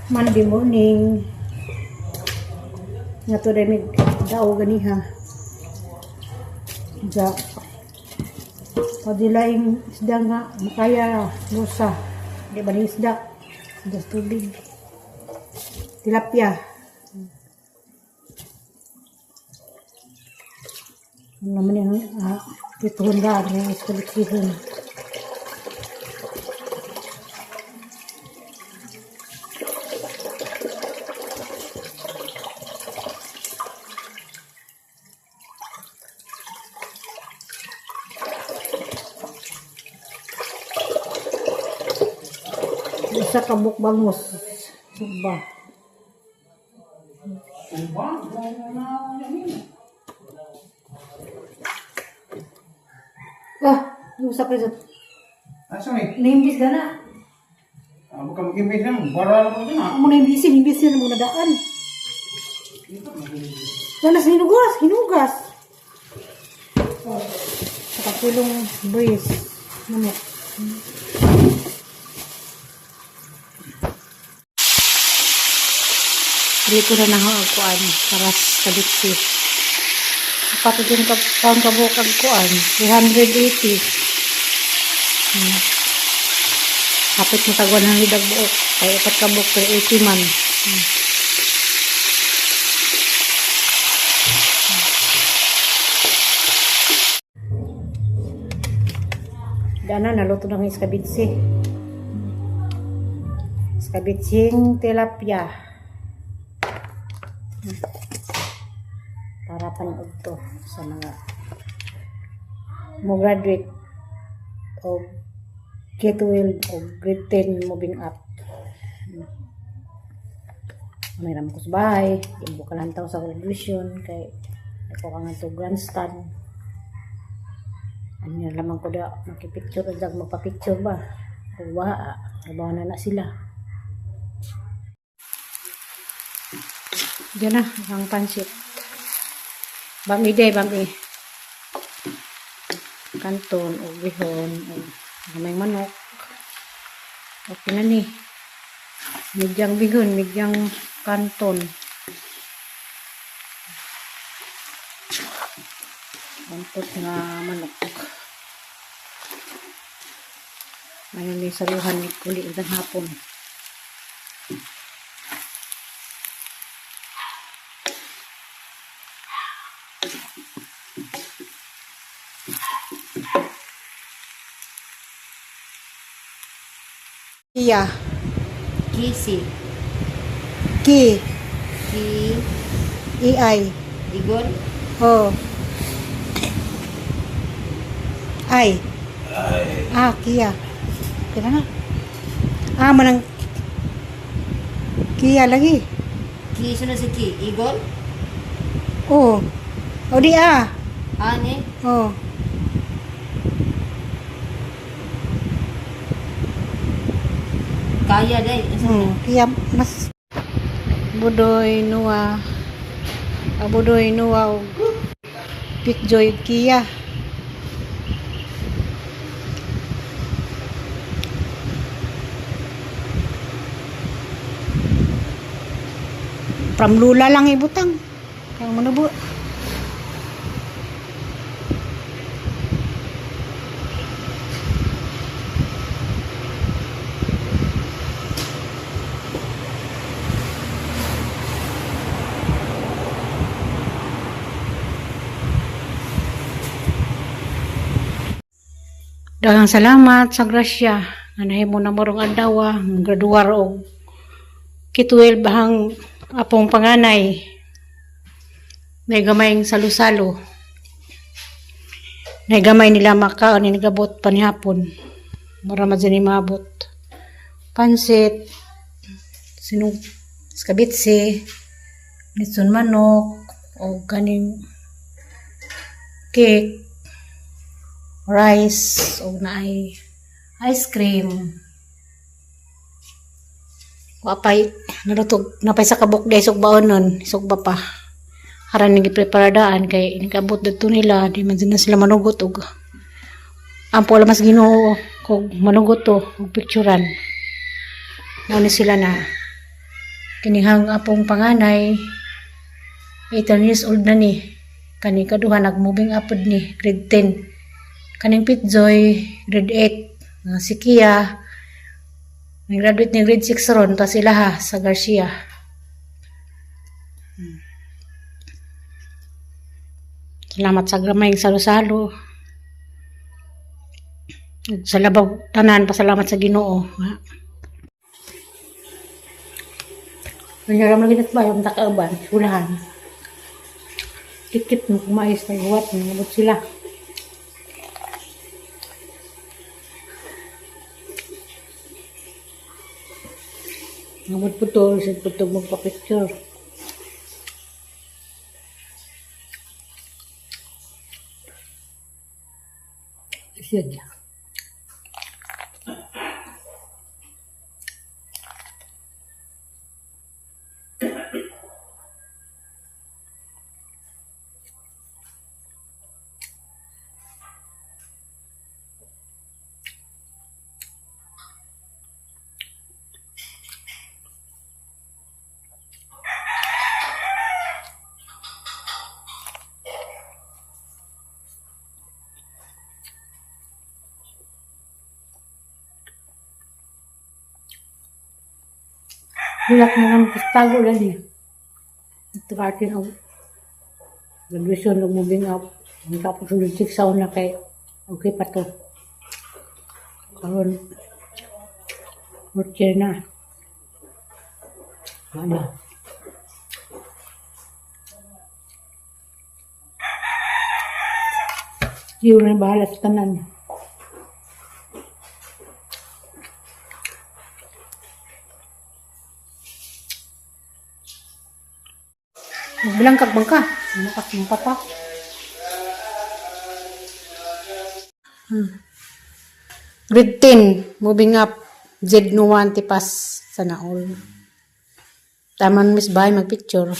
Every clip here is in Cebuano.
Monday morning. Nga to dahil may daw ganiha. Ja. Padilaing isda nga makaya lusa. Di ba ni isda? Isda sa tubig. Tilapia. Ano naman yung tituhon ra, yung iskaliksihon. Isa ka bukbangos. Sugba. Ah, usa pa sa Asa ni? Naimbis na na. Ah, bukan magimbis na. Bara lang ko na. Amo na imbisi, imbisi na muna daan. Wala sa hinugas, hinugas. Saka pulong brace. Manok. Dito na nang kuan para sa bitsi. Apat din ka taon ka bukag kuan, 380. Hapit mo tag 100 ang buok. Kay upat ka buok 380 man. Dana naluto na ng iskabitsi. Iskabitsing tilapia. Para panood to sa mga mo graduate o get well o grade 10 moving up. May ram ko sa bahay, gibukalan taw sa graduation kay ako ka nga to grandstand. Ano lamang ko da makipicture dag magpa-picture ba. Kung wa, trabaho na na sila. Diyan na, ang pansit. Bami day, bami. Kanton, o bihon, o gamay manok. Okay na ni. Midyang bihon, midyang kanton. Kantot nga manok. Ngayon ni saluhan ni kuli isang hapon. Iya, Kisi. ki, Ki. i, Igon. Oh. Ay. Ah, Kia. Kira na. Ah, manang Kia lagi. Ki. Sunod sa ki. Igon. Oh. O di ah. Ani. Oh. Kaya day. Asa na? Kia mas Budoy Noah. Ah, Budoy Noah og Pikjoy Kia. From Lula lang ibutang. Kang manubo. Daghang salamat sa grasya nga nahimo na morong adlaw graduar og K-12 ang apong panganay. May gamayng salo-salo. May gamay nila makaon ni nagabot panihapon. Mura man ni maabot. Pansit, sinug skabitsi, litson manok, o kaning cake, rice, o naay ice cream. Wapay, nalutog, napay sa kabuk day sugbaon nun, sugba pa. Haran ni gipreparadaan kay nigabot didto nila, di man na sila manugot og ampo mas Ginoo kog manugot to og picturean. Mao ni sila na Kinihang apong panganay, 18 years old na ni. Kani kaduha nag-moving up pod ni, grade 10. Kaning Pitzoy, grade 8. Nga si Kia, nag-graduate ni grade 6 ron, ta sila ha, sa Garcia. Salamat sa gamayng salo-salo. Ug sa labaw tanan pasalamat sa Ginoo. Ha. Kanya ramon lagi ba yung takauban, sulahan. Kit-kit mo kumais na huwat, nangabot sila. Nangabot po to, isip po to magpa-picture. Siya niya. Bulak na lang tago lang eh. Ito og graduation og moving up. Ang tapos ng 6 na kay okay pa to. Karon fourth year na. Ano? Yun na bahala sa tanan. Magbilang kag bangka. Makas mong papa. Grade 10, moving up. Z Nuwan Tipas sana all. Taman Miss Bay magpicture.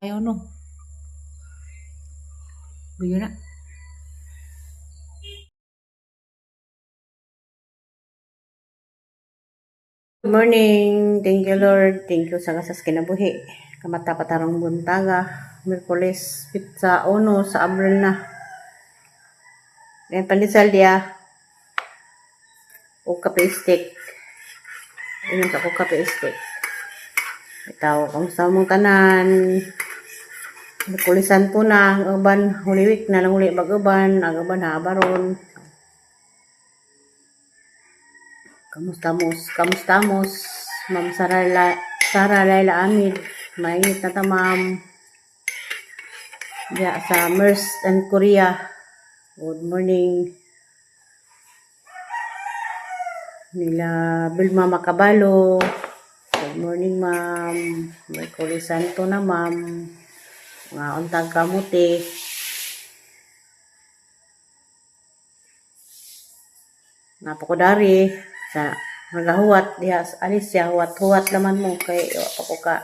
Ayaw no. Buyo na. Good morning. Thank you, Lord. Thank you sa kasas kinabuhi. Kamata patarong buntaga. Miyerkules, pizza, 1 sa Abril na. Yan, pandesal dia. O kape stick. Inom sa ko kape stick. Itaw, kamusta mong tanan? Miyerkulesan po na. Ang uban, Holy Week na lang uli mag-uban. Ang uban, habaron. Kamusta mos? Kamusta mos? Ma'am Sara, La, Sara Laila Amid. Mainit na ta, ma'am. Diya sa MERS and Korea. Good morning. Nila Vilma Macabalo. Good morning, ma'am. May Santo na, ma'am. Mga untag kamuti. Napakodari sa nagahuwat diha sa Alicia, huwat-huwat laman mo kay wa pa ko ka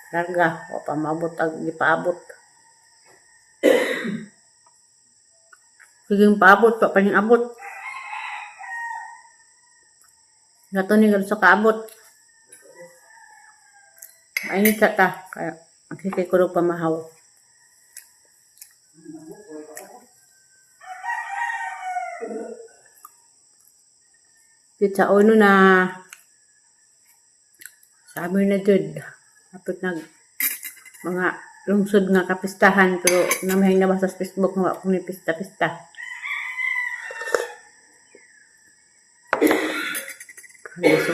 larga, wa pa maabot ang gipaabot. Sige paabot pa paning abot. Gato ni sa kaabot. Mainit sa ta kaya ang hikay ko pamahaw. Pizza uno na sabi na jud hapit nag mga lungsod nga kapistahan pero namahing nabasa sa Facebook nga wa ko ni pista-pista. Gusto.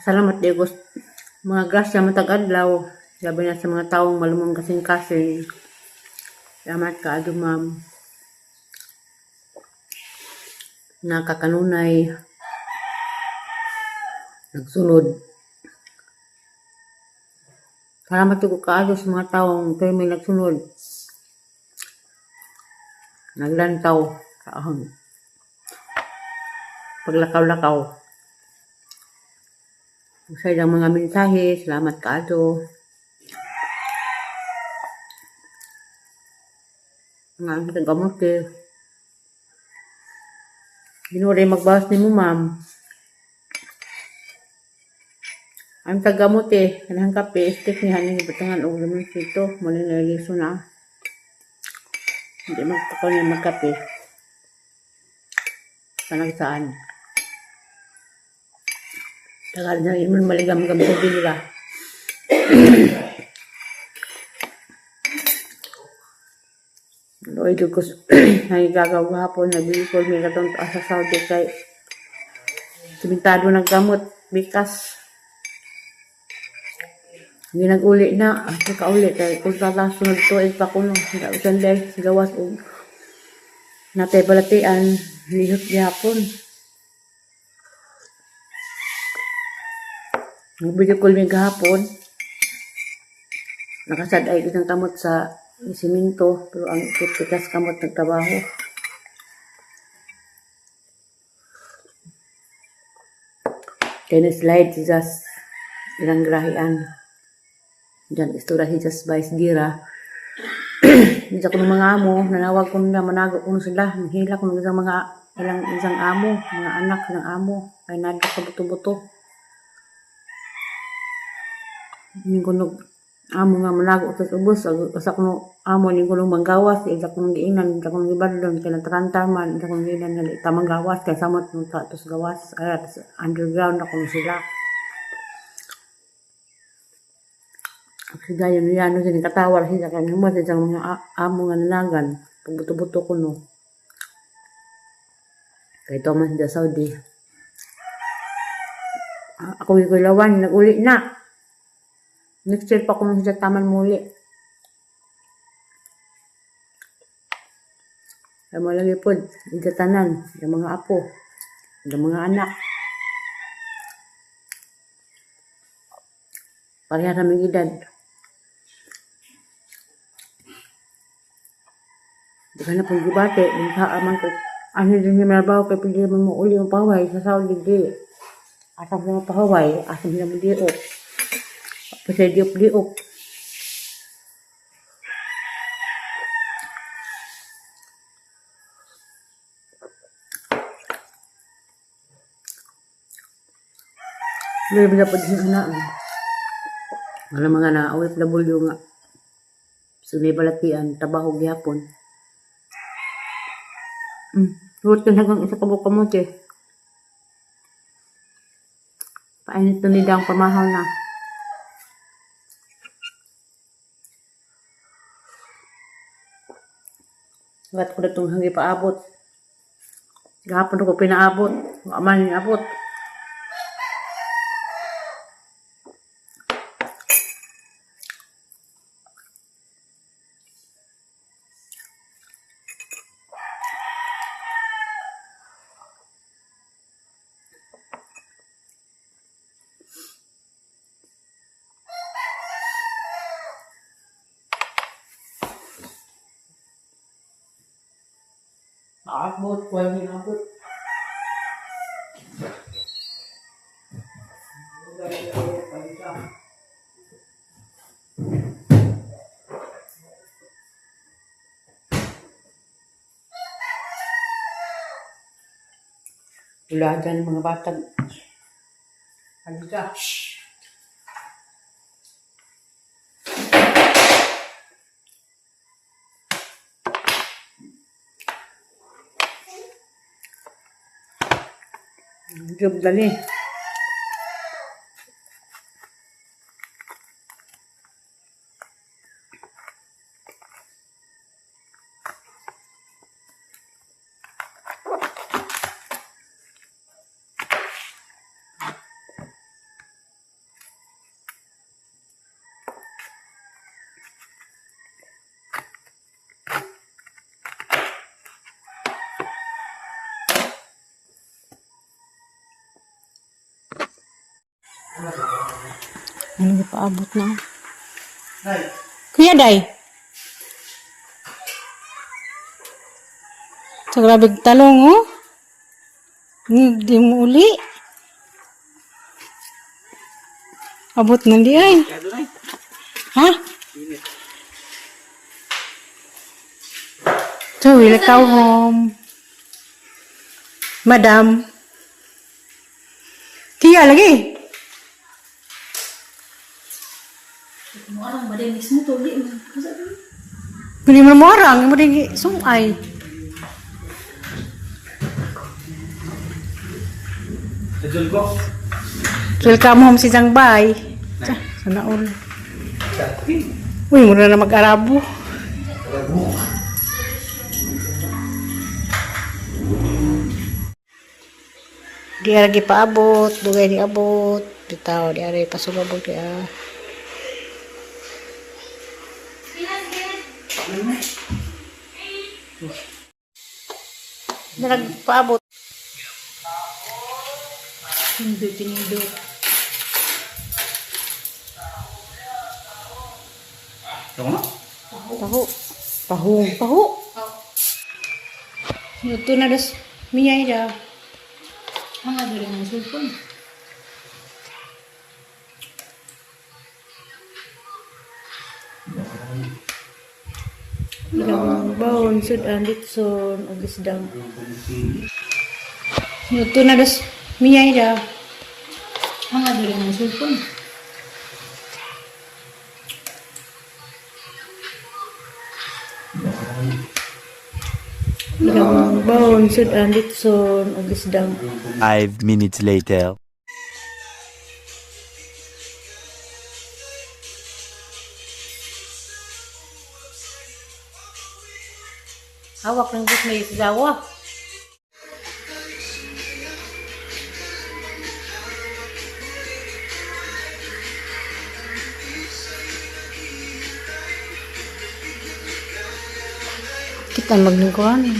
Pasalamat Diego mga grasya matag adlaw. Labi na sa mga taong malumong kasing-kasing. Salamat ka ado ma'am. Nakakanunay. Nagsunod. Salamat ko kaayo sa mga taong may nagsunod. Naglantaw sa ahang paglakaw-lakaw. Sa ilang mga mensahe, salamat kaayo. Nga ang kamote. Ginoo rin magbawas ni mo, ma'am. Ang tagamote, kanang kape, stick ni haning ibatangan og limoncito, mo ni naliso na. Hindi magtakaw niya magkape. Kanang saan. Tagal na imon maligam-gam sa nila. Loy jud ko nagigagaw gahapon nagbikol mi katong sa Saudi kay simentado naggamot bikas. Hindi nag-uli na. Ako kauli kay kung tatasunod tuig pa kuno. Usan dahil gawas og natay balatian lihot gihapon. Nag-video call mi gahapon. Nakasad ay isang kamot sa simento pero ang pikas kamot nagtrabaho. Kaya na-slide si Jas ilang grahian. Diyan, istura si Jas Vice Gira. Bisa ko ng mga amo, nanawag ko nila, manago ko sila, nahila ko ng isang mga ilang isang amo, mga anak ng amo, kay nadto sa buto-buto. Ning kuno amo nga manago sa ubos, asa kuno amo ning kuno manggawas, isa kuno giingnan, isa kuno gibadlon, kay nataranta man, isa kuno giingnan nga di ta manggawas kay samot nung ta tos gawas, ay underground na kuno sila. Siya yun yan, siya katawa siya kay mo sa mga amo nga nanagan, pagbuto-buto ko no. Kay Thomas da Saudi. Ako yung kulawan, nag-uli na. Next year pa ko siya taman muli. Ay mo lagi pod, tanan, yung mga apo, yung mga anak. Pareha raming edad. Di ka na pong gibate, di ka aman ko. Ano din yung trabaho kay pwede naman mo uli ang paway sa Saudi di. Asa mo paway, asa mo naman diok. Pasay diok diok. Meron na po din anak. Wala mga na OFW nga. Sunay balatian, trabaho gihapon. Ruot ka hanggang isa ka buok kamote. Painit na nila ang pamahaw na. Gat ko na itong hangi paabot. Gahapon ako pinaabot. Wa man abot. Paabot, wala abot. Wala dyan mga batag. Halika. Job dali. Ano paabot na? Kuya Day. Sa grabe talong oh. Hindi mo uli. Abot na di ay. Ha? So, will go home. Madam. Tiya lagi. Mo ba din mismo to di man. Hindi mo morang, mo din sungay. Sa Julgo. Welcome home si Zhang Bai. Sana all. Uy, mura na mag-arabo. Di ara paabot, dugay ni abot, bitaw di ara pasugabot di ah. Nagpaabot. Hindi tinindot. Ito na? Taho. Tahong. Taho. Luto na dos. Miyay da. Mga diri ang cellphone. Ilang baon sud ang litson og isdang. Luto na dos. Miyay da. Mga diri ang cellphone. Ilang baon sud ang litson og isdang. 5 minutes later. Hawak ng but may isdawa. Kita magnungkuhan eh.